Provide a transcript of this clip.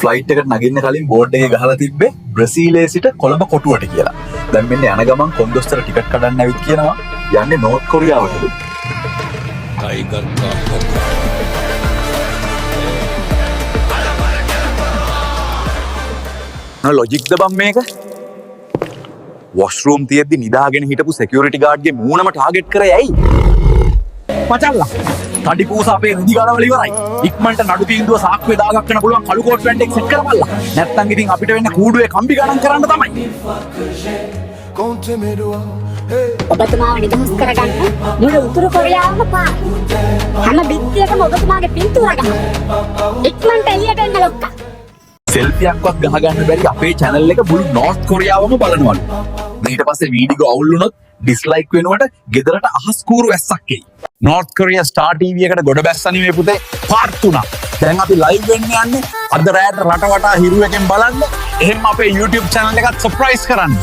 Flight එකට නගින්න කලින් බෝඩ් එකේ ගහලා තිබ්බේ බ්‍රසීලයේ සිට කොළඹ කොටුවට කියලා. දැන් මෙන්න යන ගමන් කොන්දොස්තර ටිකට් කඩන්න ඇවිත් කියනවා යන්නේ නෝර්ත් කොරියාවටලු. टाइगर का हुक्म. මොන ලොජික්ද බං මේක? වොෂ්රූම් තියෙද්දි නිදාගෙන හිටපු සෙකියුරිටි ගාඩ්ගේ මූණම ටාගට් කරේ ඇයි? මචල්ලා තඩි පූස අපේ රෙදි ගලවලා ඉවරයි. ඉක්මනට නඩු තීන්දුව සාක්කුවේ දාගන්න පුළුවන් කළු කෝට් පැන්ට් එක සෙට් කරපල්ලා. නැත්තම් ඉතින් අපිට වෙන්නේ කූඩුවේ කම්බි ගණන් කරන්න තමයි. Comptez mes doigts. Hey. ඔබතුමාව නිදහස් කරගන්න මුළු උතුරු කොරියාවම පාර. හැම බිත්තියකම ඔබතුමාගේ පින්තූර ගහනවා. ඉක්මනට එළියට එන්න ලොක්කා. සෙල්ෆියක්වත් ගහගන්න බැරි අපේ චැනල් එක මුළු නෝර්ත් කොරියාවම බලනවලු. ඊට පස්සේ වීඩියෝ අවුල් වුණොත් ඩිස්ලයික් වෙනුවට ගෙදරට අහස් කූරු වැස්සක් එයි. නෝර්ත් කොරියා ස්ටාර් ටීවී එකට ගොඩ බැස්ස නෙමෙයි පුතේ, පාත් වුණා. දැන් අපි ලයිව් වෙන්න යන්නේ. අද රෑට රට වටා හිරු එකෙන් බලන්න. එහෙම අපේ YouTube channel එකත් සබ්ස්ක්‍රයිබ් කරන්න.